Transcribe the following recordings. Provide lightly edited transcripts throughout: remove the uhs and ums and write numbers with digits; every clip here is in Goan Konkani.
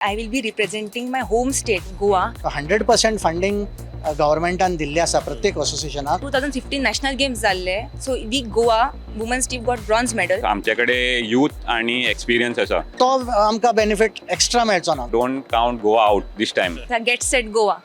I will be representing my home state, Goa. 100% funding गव्हर्मेंटान दिल्लें आसा प्रत्येक असोसिएशनाक. 2015 नॅशनल गेम्स जाल्ले, so we Goa women's team got bronze medal. आमचे कडेन यूथ आनी एक्सपिरियन्स आसा. तो आमकां बेनिफीट एक्स्ट्रा मेळचो ना. Don't count Goa out this time. Get set, Goa.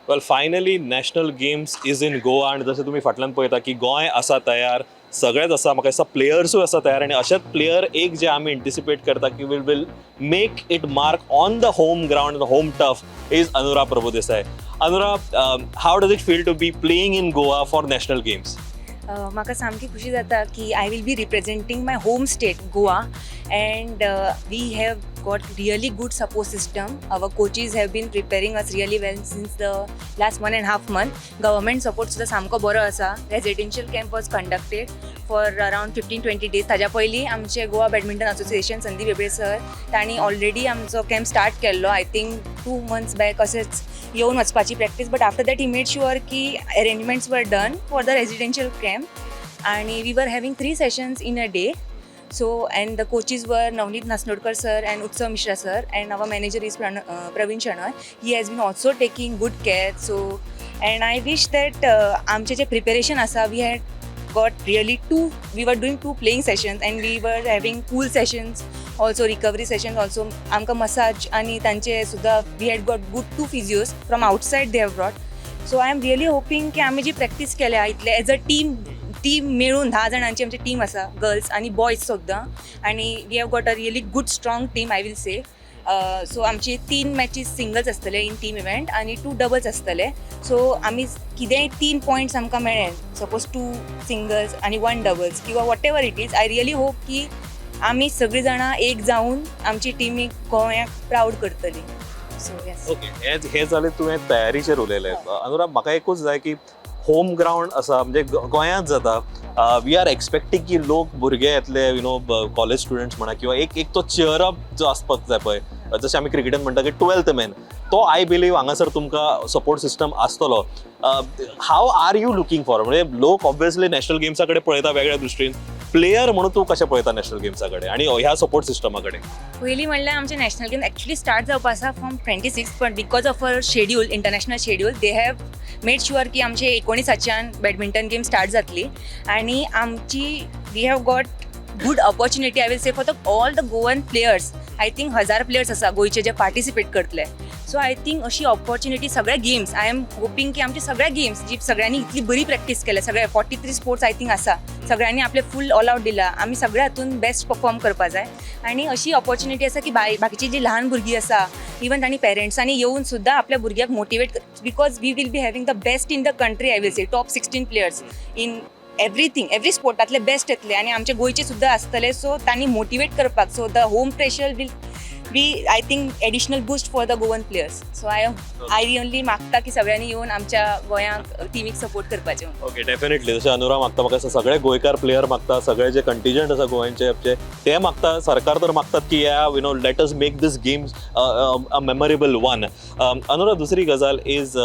Well, finally National Games is in Goa आनी जशें तुमी फाटल्यान पळयता की गोंय आसा तयार, सगळेच आसा. म्हाका दिसता प्लेयर्सूय आसा तयार आनी अशेच प्लेयर एक जे आमी एंटिसिपेट करता की will make it mark on the home ground, the home turf, is Anura Prabhudesai. Anura, how does it feel to be playing in Goa for National Games? म्हाका सामकी खुशी जाता की I will be representing my home state, Goa, and we have got really good support system. Our coaches have been preparing us really well since the last 1.5 month. Government support सुद्दां सामको बरो आसा. Residential camp was conducted for around 15-20 days. ताज्या पयलीं आमचे Goa badminton association, Sandeep Heble sir, तांणी ऑलरेडी आमचो कॅम्प स्टार्ट केल्लो, I think 2 months back, अशेंच येवन वचपाची practice, but after that he made sure की arrangements were done for the residential camp आणि we were having three sessions in a day. So, and the coaches were Navneet Nasnodkar sir and Utsav Mishra sir, and our manager is Praveen Shenoy. He has been also taking good care. So, and I wish that आमचे जे प्रिपेरेशन आसा, we had got really two we were doing two playing sessions and we were having cool sessions also, recovery sessions also. आमकां मसाज आनी तांचे सुद्दां we had got good two physios from outside they have brought. So I am really hoping की आमी जी प्रॅक्टीस केल्या इतले एज अ टीम, टीम मेळून 10 जाणांची आमची टीम आसा, गर्ल्स आनी बॉयज सुद्दां, आनी we have got a really good strong team, I will say. So आमची तीन मॅचीस सिंगल्स आसतले इन टीम इव्हेंट आनी टू डबल्स आसतले. सो आमी कितेंय तीन पॉयंट्स आमकां मेळ्ळे, सपोज टू सिंगल्स आनी वन डबल्स किंवा whatever it is, I really hope की आमी सगळीं जाणां एक जावन आमची टिमीक, गोंयाक प्रावड करतली. So yes. ओके, हे हे जालें तुवें तयारीचेर उलयलें. अनुरा, म्हाका एकूच जाय की होम ग्रावंड आसा, म्हणजे गोंयांत जाता, we are expecting की लोक, भुरगे येतले, you know college students म्हणा किंवा एक एक तो चिअरअप जो आसपाक जाय पळय, जशें आमी क्रिकेटीन म्हणटा की ट्वेल्थ मॅन, तो I believe हांगासर तुमकां सपोर्ट सिस्टम आसतलो. How are you looking for, म्हणजे लोक ऑब्वियसली नॅशनल गेम्सा कडेन पळयता वेगळ्या दृश्टीन, प्लेयर म्हणून तूं कशें पळयता नॅशनल गेम्सा कडेन आनी ह्या सपोर्ट सिस्टमा कडेन? पयलीं म्हणल्यार आमचे नॅशनल गेम एक्चुली स्टार्ट जावपा आसा फ्रॉम 26, पण because of our schedule, international schedule, they have made sure की आमचे 19आच्यान बॅडमिंटन गेम स्टार्ट जातली आनी आमची we have got good opportunity, I will say, for the all the Goan players. I think 1000 players आसा गोंयचे जे पार्टिसिपेट करतले. सो I think अशी ऑपॉर्च्युनिटी सगळ्या गेम्स, I am hoping की आमचे सगळ्या गेम्स जी सगळ्यांनी इतली बरी प्रॅक्टीस केल्या, सगळे 43 स्पोर्ट्स I think आसा, सगळ्यांनी आपले फूल ऑल आवट दिला, आमी सगळ्या हातून बेस्ट परफॉर्म करपा जाय. आनी अशी ऑपॉर्च्युनिटी आसा की बाकीची जी ल्हान भुरगीं आसा, इवन तांणी पेरंट्सांनी येवन सुद्दां आपल्या भुरग्याक motivate, because we will be having the best in the country, I will say, top 16 players in everything, every स्पोर्टांतले best येतले आनी आमचे गोंयचे सुद्दां आसतले. सो तांणी मोटिवेट करपाक, so the home pressure will be, I think, additional boost for the Goan players. So I only मागता की सगळ्यांनी येवन आमच्या गोंयांक टिमीक सपोर्ट करपाचें म्हणून. Okay, definitely. जशें अनुरा मागता, म्हाका दिसता सगळे गोंयकार प्लेयर मागता, सगळे जे कंटिजंट आसा गोंयचे आमचे ते मागता, सरकार तर मागतात की या let us make this games a memorable one. Anura, दुसरी गजाल is,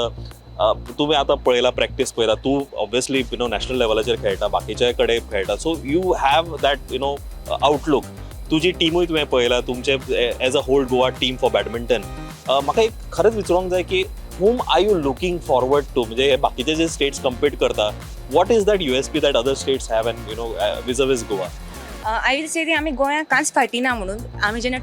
तुवें आतां पळयला, प्रॅक्टीस पळयला, तूं ऑब्वियसली you know national लेवलाचेर खेळटा, बाकीच्या कडेन खेळटा, so you have that outlook. तुजी टिमूय तुवें पळयला, तुमचे as a whole Goa team for badminton, म्हाका एक खरेंच विचारूंक जाय की whom are you looking forward to? म्हणजे हे बाकीचे जे स्टेट्स कम्पीट करता, what is that USP that other states have and vis-a-vis Goa? I will say आमी गोंयांत कांयच फाटीं ना म्हणून. आमी जेन्ना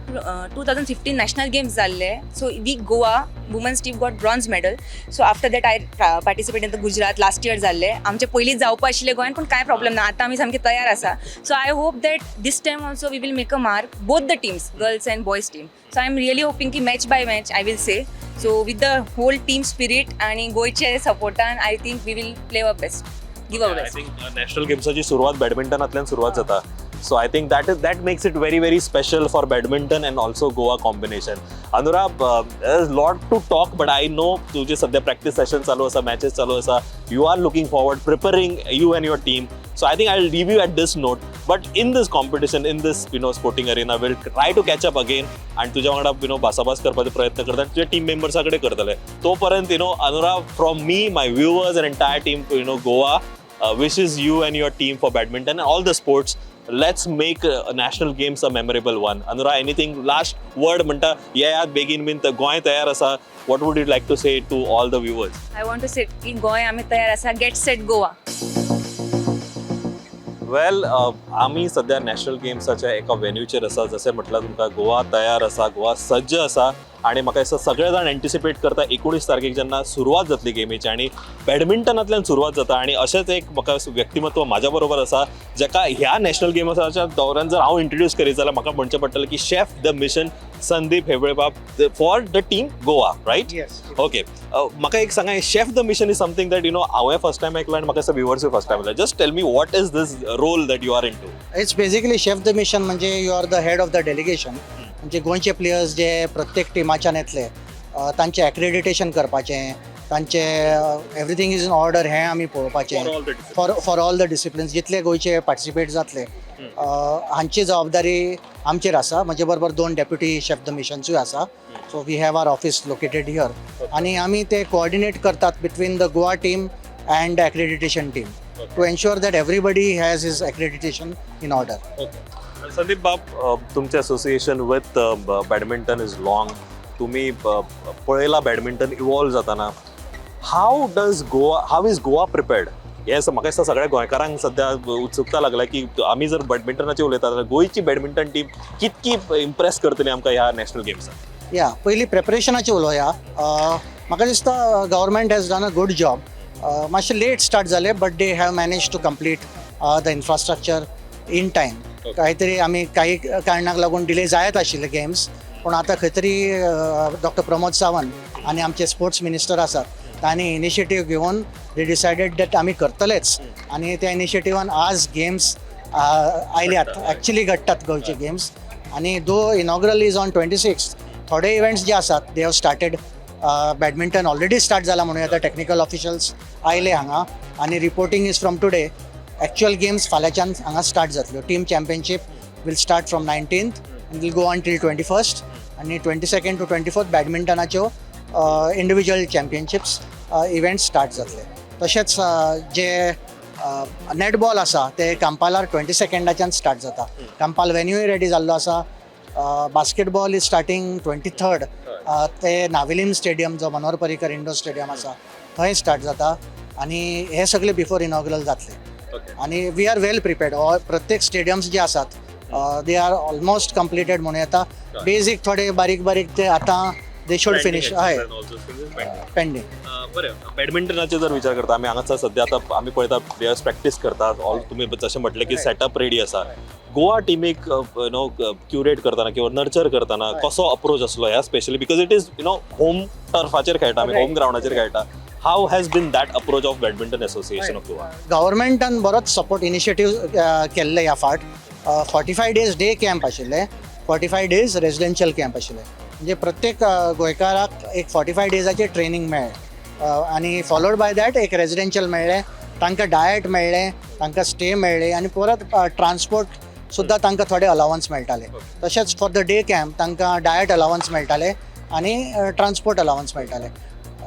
2015 नॅशनल गेम्स जाल्ले, so we Goa women's team got bronze medal. So after that I participate in the Gujarat last year जाल्ले. आमचे पयलींच जावपा आशिल्ले गोंयान, पूण कांय प्रॉब्लेम ना, आतां आमी सामके तयार आसा. So I hope that this time also we will make a mark, both the teams, girls and boys team. So I am really hoping की match by match, I will say, so with the whole team spirit आणि गोंयचे सपोर्टान, I think we will play our best, give our I best. Think national गेम्साची सुरवात बॅडमिंटनांतल्यान सुरवात जाता, so I think that makes it very very special for badminton and also Goa combination. Anura, lot to talk, but I know तुझे सध्या प्रॅक्टीस सेशन चालू आसा, मॅचेस चालू आसा, you are looking forward, preparing, you and your team. So I think I leave you at this note, but in this competition, in this sporting arena, we'll try to catch up again आणि तुझ्या वांगडा you know भासाभास करपाचो प्रयत्न करता आनी तुझ्या टीम मेंबर्सा कडेन करतले. तोपर्यंत Anura, from me, my viewers and entire team, Goa wishes you and your team for badminton and all the sports Let's make National Games a memorable one. Anura, anything last word म्हणटा, येयात बेगीन बीन, गोंय तयार आसा. What would you like to say to all the viewers? I want to say की गोंय आमी तयार आसा. Get set Goa. Well, आमी सध्या नॅशनल गेम्साच्या एका वेन्यूचेर आसा. जशें म्हटलां तुमकां, गोवा तयार आसा, गोवा सज्ज आसा आणि म्हाका दिसता सगळे जाण एंटिसिपेट करता 19 तारखेक जेन्ना सुरवात जातली गेमीची आणि बॅडमिंटनांतल्यान सुरवात जाता. आणि अशेंच एक म्हाका व्यक्तिमत्व म्हाज्या बरोबर आसा, जाका ह्या नॅशनल गेम्साच्या दौरान जर हांव इंट्रोड्यूस करीत जाल्यार म्हाका म्हणचें पडटलें की chef the mission Sandeep हेबळेबाब for the team Goa, right? Yes. Okay, म्हाका एक सांगा, chef the mission is something that हांवें फर्स्ट टायम आयकलां आनी म्हाका दिसता व्युवर्सूय फर्स्ट टायम आयला. Just tell me, what is this role that you are into? It's basically, chef the mission म्हणजे you are the head of the delegation. म्हणजे गोंयचे प्लेयर्स जे प्रत्येक टिमाच्यान येतले, तांचें एक्रेडिटेशन करपाचें, तांचे everything is in order हें आमी पळोवपाचें. For all the disciplines, जितले गोंयचे पार्टिसिपेट जातले, हांची जबाबदारी आमचेर आसा. म्हजे बरोबर दोन डेप्युटी शेफ the मिशन्सूय आसा. So we have our office located here आनी आमी ते कोऑर्डिनेट करतात between the Goa team and accreditation team to ensure that everybody has his accreditation in order. Sandeep बाब, तुमचे association with badminton is long. तुम्ही पळयला बॅडमिंटन इवॉल्व जाताना. How is Goa prepared? हें म्हाका दिसता सगळ्या गोंयकारांक सध्या उत्सुकता लागल्या की आमी जर बॅडमिंटनाची उलयता जाल्यार गोंयची बॅडमिंटन टीम कितकी इम्प्रेस करतली आमकां ह्या नॅशनल गेम्सान? या, पयलीं प्रेपरेशनाची उलोवया. म्हाका दिसता government has done a good job. मातशें लेट स्टार्ट जालें, but they have manage to complete the infrastructure in time. कांयतरी आमी काही कारणाक लागून डिले जायत आशिल्ले गेम्स, पूण आतां खंय तरी डॉक्टर प्रमोद सावंत आनी आमचे स्पोर्ट्स मिनिस्टर आसात, तांणी इनिशिएटीव घेवन दे डिसायडेड that आमी करतलेच आनी त्या इनिशिएटिवान आज गेम्स आयल्यात. ॲक्च्युली घडटात गोंयचे गेम्स आनी though inaugural is on 26, थोडे इव्हेंट्स जे आसात, they have started. Badminton already start जाला म्हणूं येता. टॅक्निकल ऑफिशियल्स आयले हांगा आनी reporting is from today. Actual games फाल्यांच्यान हांगा स्टार्ट जातल्यो. Team championship will start from 19th and will go on till 21st आनी 22nd to 24th बॅडमिंटनाच्यो इंडिव्हिज्युअल चॅम्पियनशिप्स इव्हेंट्स स्टार्ट जातले. तशेंच जे नेटबॉल आसा ते कांपालार 22च्यान स्टार्ट जाता. कांपाल वेन्यूय रेडी जाल्लो आसा. Basketball is starting 23rd. ते नावेलीम स्टेडियम, जो मनोहर पर्रीकर इंडोर स्टेडियम आसा, थंय स्टार्ट जाता आनी हे सगळे बिफोर इनॉग्रल जातले आनी we are well prepared. प्रत्येक स्टेडियम्स जे आसात, they are almost completed म्हणूं येता. बेजीक थोडे बारीक बारीक ते आतां they should finish, हय, पेंडींग. बरें, बॅडमिंटनाचे जर विचार करता आमी, हांगासर सध्या आतां आमी पळयता प्लेयर्स प्रॅक्टीस करतात ऑल. तुमी जशें म्हटलें की सेटअप रेडी आसा. गोवा टिमीक you know curate करतना किंवा नर्चर करतना कसो अप्रोच आसलो ह्या, specially because it is home टर्फाचेर खेळटा आमी, होम ग्रावंडाचेर खेळटा? How has been that approach of Badminton Association of Goa? गव्हर्मेंटान बरोच सपोर्ट इनिशिएटीव केल्ले ह्या फाट. 45 days day camp आशिल्ले, 45 days residential camp आशिल्ले. म्हणजे प्रत्येक गोंयकाराक एक 45 डेजाचें ट्रेनींग मेळ्ळें आनी फॉलोड बाय that एक रेजिडेन्शियल मेळ्ळें. तांकां डायट मेळ्ळें, तांकां स्टे मेळ्ळी आनी परत ट्रान्सपोर्ट सुद्दां तांकां थोडे अलावन्स मेळटाले. तशेंच फॉर the day camp तांकां डायट अलावन्स मेळटाले आनी ट्रान्सपोर्ट अलावन्स मेळटाले.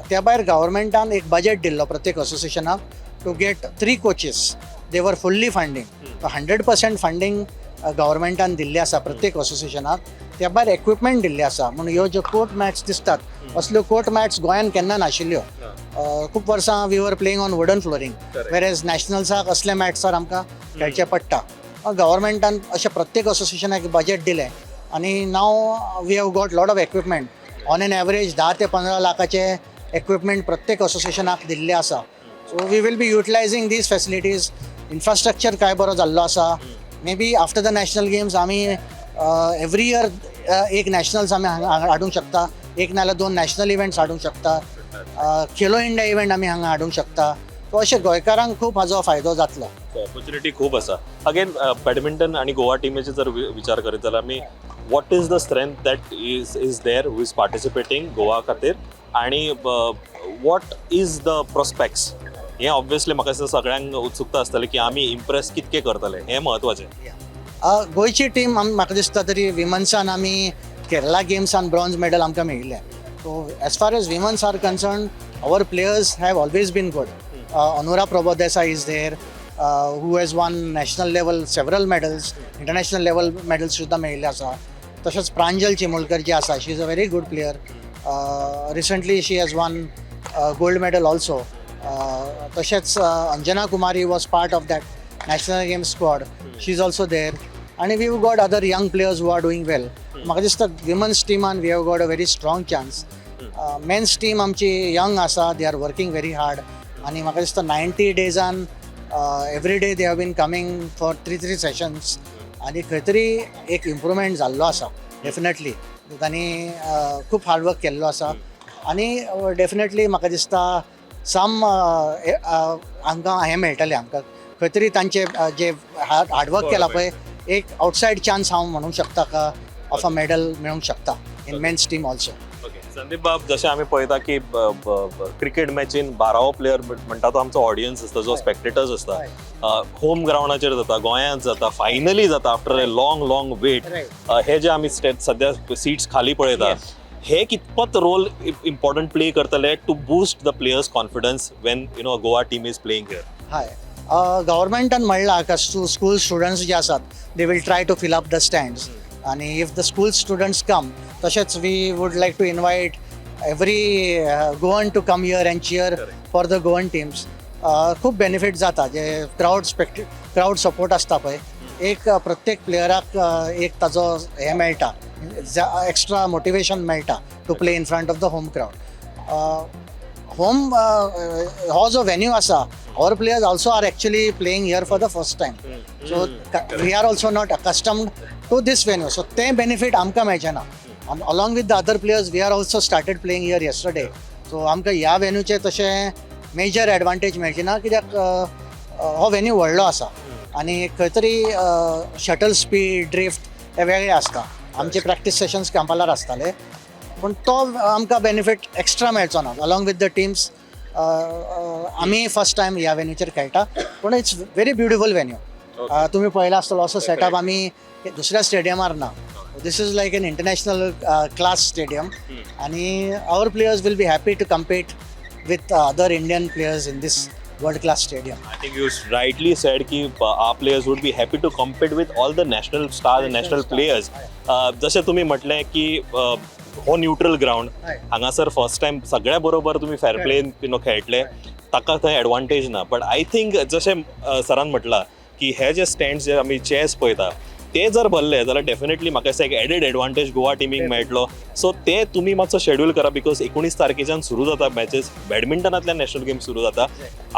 त्या भायर गव्हर्मेंटान एक बजेट दिल्लो प्रत्येक असोसिएशनाक to get three coaches. They were fully funding, 100% funding गव्हर्मेंटान दिल्लें आसा प्रत्येक असोसिएशनाक. त्या भायर एक्विपमेंट दिल्लें आसा. म्हणून ह्यो ज्यो कोर्ट मॅट्स दिसतात, असल्यो कोर्ट मॅट्स गोंयांत केन्ना नाशिल्ल्यो. खूब वर्सां we were playing on wooden flooring, whereas नॅशनल्साक असल्या मॅट्सार आमकां खेळचें पडटा. गव्हर्मेंटान अशें प्रत्येक असोसिएशनाक बजेट दिलें आनी now we have got lot of equipment. On an average 10 ते 15 लाखाचे एक्विपमेंट प्रत्येक असोसिएशनाक दिल्ले आसा. So we will be utilizing these facilities. Infrastructure काय बरो जाल्लो आसा. Maybe after the National Games आमी एवरी इयर एक नॅशनल्स आमी हांगा हाडूंक शकता, एक नाल्यार दोन नॅशनल इव्हेंट्स हाडूंक शकता, खेलो इंडिया इव्हेंट आमी हांगा हाडूंक शकता. सो अशें गोंयकारांक खूब हाजो फायदो जातलो. ऑपॉर्च्युनिटी खूब आसा. अगेन, बॅडमिंटन आनी गोवा टिमीचे जर विचार करीत जाल्यार आमी, what is the strength that is there, who is participating Goa खातीर आनी what is the prospects? हें ऑब्वियसली म्हाका दिसता सगळ्यांक उत्सुकता आसतली की आमी इम्प्रेस कितके करतले, हें म्हत्वाचें. गोंयची टीम म्हाका दिसता तरी विमन्सान आमी केरला गेम्सान ब्रॉन्ज मेडल आमकां मेळिल्लें. So as far as womens are concern, our players have always been good. Anura Prabhudesai is there. who has won national level several medals, international level medals सुद्दां मेळिल्ले आसा. तशेंच प्रांजल चिमुलकर जी आसा, she is a very good player. Recently she has won gold medal also. तशेंच अंजना कुमारी was part of that national game squad, she is also there. आनी we got other young players who are doing well. म्हाका दिसता women's टिमान we have got a very strong chance. Men's team आमची यंग आसा, they are working very hard. आनी म्हाका दिसता 90 डेजान every day they have been coming for three three sessions आनी खंय तरी एक इम्प्रुवमेंट जाल्लो आसा. डेफिनेटली तांणी खूब हार्डवर्क केल्लो आसा आनी डेफिनेटली म्हाका दिसता सम हांकां हें मेळटलें, आमकां खंय तरी तांचे जे हार्डवर्क केलां पळय, एक आउटसायड चान्स हांव म्हणूंक शकता का ऑफ अ मेडल मेळूंक शकता in men's team also. Okay Sandeep बाब, जशें आमी पळयता की क्रिकेट मॅचीन 12वो प्लेयर म्हणटा तो आमचो ऑडियन्स आसता, जो स्पेक्टेटर्स आसता. होम ग्रावंडाचेर जाता, गोंयांत जाता, फायनली जाता after a long long wait. हे जे आमी स्टेट सद्या सीट्स खाली पळयता, हे कितपत रोल इम्पॉर्टंट प्ले करतले to boost the players' confidence when Goa team is playing here? हय, गव्हर्मेंटान म्हणलां का स्कूल स्टुडंट्स जे आसात, they will try to fill up the stands. आनी if the school students come, तशेंच we would like to invite every Goan to come here and cheer for the Goan teams. खूब बेनिफीट जाता. जे क्रावड सपोर्ट आसता पळय, एक प्रत्येक प्लेयराक एक ताजो हें मेळटा, एक्स्ट्रा मोटिवेशन मेळटा to play in front of the home crowd. Home हो जो वेन्यू आसा, our players also are actually playing here for the first time, so we are also not accustomed to this venue, so तें बेनिफीट आमकां मेळचें ना. Along with the other players, we are also started playing here yesterday, so आमकां ह्या वेन्यूचें तशें मेजर एडवांटेज मेळची ना, कित्याक हो वेन्यू व्हडलो आसा आनी खंय तरी शटल स्पीड, ड्रिफ्ट हे वेगळे आसता. आमचे प्रॅक्टीस सेशन्स कांपालार आसताले, पूण तो आमकां बेनिफीट एक्स्ट्रा मेळचो ना. अलॉंग विथ the teams आमी फर्स्ट टायम ह्या वेन्यूचेर खेळटा, पूण it's very beautiful venue. तुमी पळयला आसतलो, असो सेटअप आमी दुसऱ्या स्टेडियमार ना. This is like an international class stadium आनी our players will be happy to compete with other Indian players in this world class stadium. I think you rightly said की our players would be happy to compete with all the national stars and national stars. Players. जशें तुमी म्हटलें की हो न्यूट्रल ग्रावंड, हांगासर फर्स्ट टायम सगळ्या बरोबर तुमी फेर प्लेन खेळटले, ताका थंय एडवांटेज ना. बट I think जशें सरान म्हटलां की हे जे स्टँड्स, जे आमी चेयर्स पळयता, ते जर भरले जाल्यार डेफिनेटली म्हाका दिसता एक एडेड एडवांटेज गोवा टिमीक मेळटलो. सो ते तुमी मातसो शेड्यूल करा, because 19 तारखेच्यान सुरू जाता मॅचेस, बॅडमिंटनांतल्यान नॅशनल गेम सुरू जाता.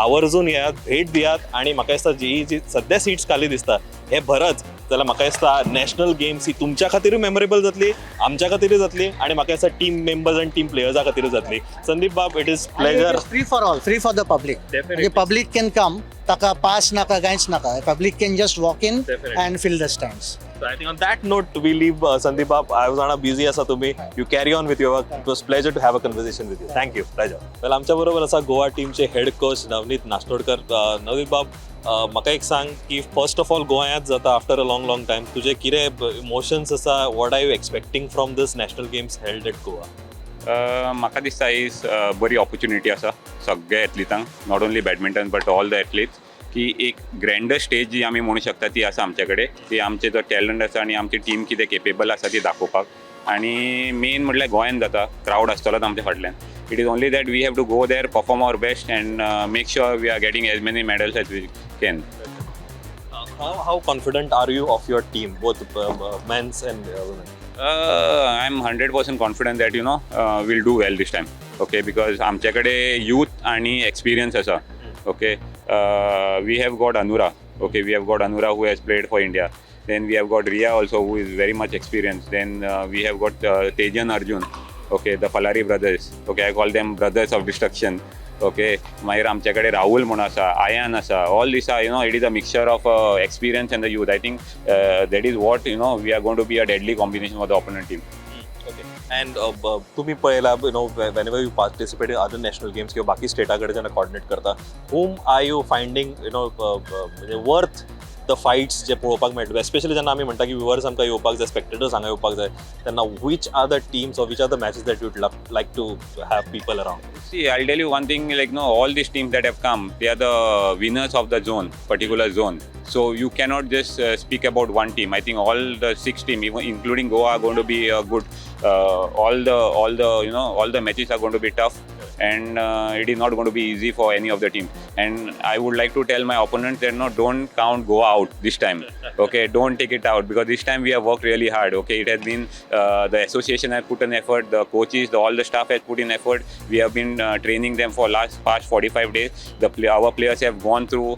आवर्जून येयात, भेट दियात आनी म्हाका दिसता जी जी सद्या सीट्स खाली दिसता हे भरत जाल्यार म्हाका दिसता नॅशनल गेम्स ही तुमच्या खातीरूय मेमोरेबल जातली, आमच्या खातीरूय जातली आनी म्हाका दिसता टीम मेंबर्स आनी टीम प्लेयर्सा खातीरूय जातली. संदीप बाब, it is pleasure. Free for all, free for the public. म्हणजे पब्लीक can come, ताका पास नाका, कांयच नाका. Public can just walk in and fill the stands. So I think on that note we leave Sandeep Bab. हांव जाणा बिझी आसा तुमी. You carry on with your work. It was pleasure to have a conversation with you. Thank you. Pleasure. Well, आमच्या बरोबर आसा गोवा टीमचे हेड कोच नवनीत नास्नोडकर. नवनीत बाब, म्हाका एक सांग की फर्स्ट ऑफ ऑल गोंयांत जाता after a long, long time, तुजे कितें इमोशन्स आसा? What are you expecting from this national games held at Goa? म्हाका दिसता ही बरी ऑपॉर्च्युनिटी आसा सगळ्या एथलिटांक, not only badminton but all the athletes, की एक ग्रँडर स्टेज जी आमी म्हणू शकता ती आसा आमचे कडेन, ती आमचे जो टॅलंट आसा आनी आमची टीम कितें केपेबल आसा ती दाखोवपाक. आनी मेन म्हटल्यार गोंयान जाता, क्रावड आसतलोच आमच्या फाटल्यान. It is only that we have to go there, perform our best and make sure we are getting as many medals as we can. How confident are you of your team, both men's and women? I am 100% confident that we'll do well this time. Okay, because आमचे कडेन यूथ आनी एक्सपिरियन्स आसा. Okay, we have got Anura. Okay, we have got Anura, who has played for India. Then we have got Riya also, who is very much experienced. Then we have got Tejan, Arjun. Okay, the Falari brothers. Okay, I call them brothers of destruction. Okay, मागीर आमचे कडेन राहुल म्हूण आसा, आयान आसा. All these are it is a mixture of experience and the youth. I think that is what we are going to be a deadly combination for the opponent team. Okay and तुम्ही पळयला, whenever you participate in other national games किंवा बाकी स्टेटा कडेन जेन्ना कॉर्डिनेट करता, whom are you finding म्हणजे वर्थ the the fights जे पळोवपाक मेळटले, एस्पेशली जेन्ना आमी म्हणटा की व्युवर्स आमकां येवपाक जाय, स्पेक्टेटर्स हांगा येवपाक जाय, तेन्ना which are the teams or which are the matches that you'd like to have people around? See, I'll tell you one thing, like, no, all these teams that have come, they are the winners of the zone, particular zone. So you cannot just speak about one team. I think all the six team, even including Goa, are going to be a good. All the matches are going to be tough, and it is not going to be easy for any of the team. And I would like to tell my opponents that no, don't count Goa out this time. Okay, don't take it out, because this time we have worked really hard. Okay, it has been the association has put an effort, the coaches, all the staff has put in effort. We have been training them for last past 45 days. Our players have gone through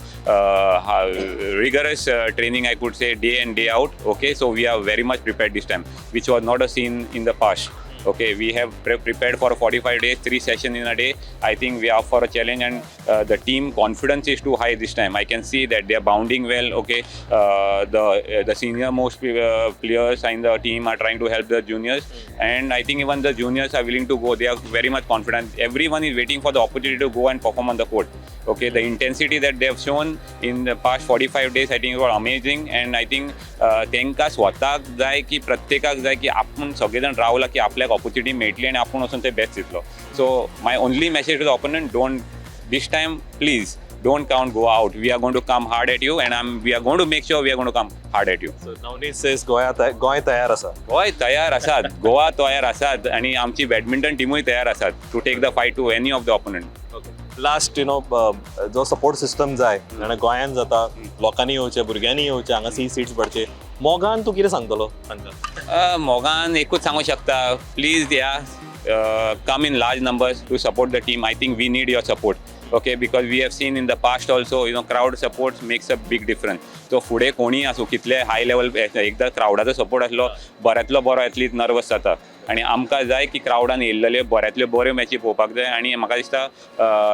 rigorous training, I could say, day in, day out. Okay, so we are very much prepared this time, which was not a scene in the past. Okay, we have prepared for 45 days, three sessions in a day. I think we are up for a challenge, and the team confidence is too high this time. I can see that they are bounding well. Okay, the senior most players in the team are trying to help the juniors, and I think even the juniors are willing to go. They are very much confident. Everyone is waiting for the opportunity to go and perform on the court. Okay, the intensity that they have shown in the past 45 days, I think, was amazing, and I think तांकां स्वताक जाय की, प्रत्येकाक जाय की आपूण सगळे जाण रावला की आपल्याक ऑपॉर्च्युनिटी मेळटली आनी आपूण वचून ते बेस्ट दितलो. So my only message to the opponent, don't this time, please don't count Goa out. We are going to come hard at you, and we are going to make sure we are going to come hard at you. So Navneet says गोंया गोंय तयार आसा. गोंय तयार आसात, गोवा तयार आसात आनी आमची बॅडमिंटन टिमूय तयार आसात to take the fight to any of the opponent. Last, जो सपोर्ट सिस्टम जाय जाणा, गोंयांत जाता, लोकांनी येवचें, भुरग्यांनी येवचें हांगा, सी सिट्स भरचे, मोगान तूं कितें सांगतलो तांकां? मोगान एकूच सांगूं शकता, प्लीज या, come in large numbers to support the team. I think we need your support, okay, because we have seen in the past also, crowd support makes a big difference. So फुडें कोणीय आसूं, कितले हाय लेवल, एकदां क्रावडाचो सपोर्ट आसलो, बऱ्यांतलो बरो एथलीट नर्वस जाता आनी आमकां जाय की क्रावडान येयल्लेल्यो बऱ्यांतल्यो बऱ्यो मॅची पळोवपाक जाय. आनी म्हाका दिसता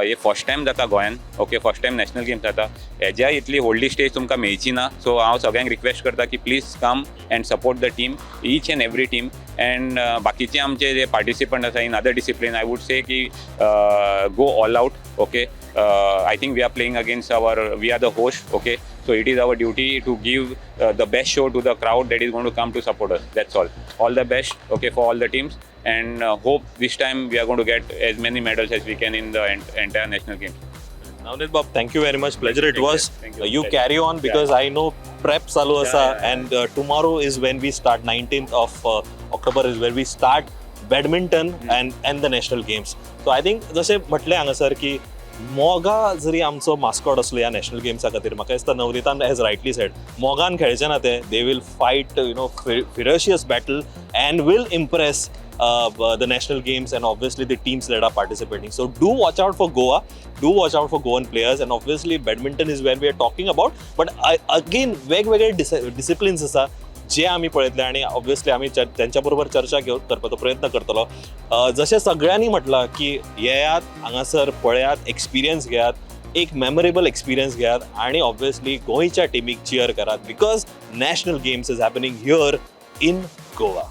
हे फर्स्ट टायम जाता गोंयान, okay, first time national games जाता. हेज्या इतली व्हडली स्टेज तुमकां मेळची ना. सो हांव सगळ्यांक रिक्वेस्ट करता की please come and support the team, each and every team, and बाकीचे आमचे जे पार्टिसिपंट आसा in other discipline, I would say की go all out, okay. I think we are playing against our we are the host, okay, so it is our duty to give the best show to the crowd that is going to come to support us. That's all. All the best, okay, for all the teams, and hope this time we are going to get as many medals as we can in the entire national games. Navneet Bob, thank you very much. Pleasure it Thank you. Was. Thank you. You carry on, because I know prep चालू आसा and tomorrow is when we start. 19th of October is when we start badminton and the national games. So I think जशें म्हटलें हांगासर की मोगा जरी आमचो मास्कॉट असलो ह्या नॅशनल गेम्सा खातीर, म्हाका दिसता नवनीतान हॅज रायटली सेड, मोगान खेळचे ना ते, they will fight ferocious battle and will impress the national games and obviously the teams that are participating. So do watch out for Goa, do watch out for Goan players, and obviously badminton is where we are talking about. But again, वेगवेगळे डिसिप्लिन्स आसा जे आमी पळयतले आनी ऑब्वियसली आमी तेंच्या बरोबर चर्चा घेवन करपाचो प्रयत्न करतलो. जशें सगळ्यांनी म्हटलां की येयात हांगासर, पळयात, एक्सपिरियन्स घेयात, एक मेमोरेबल एक्सपिरियन्स घेयात आनी ऑब्वियसली गोंयच्या टिमीक चियर करात, because national games is happening here in Goa.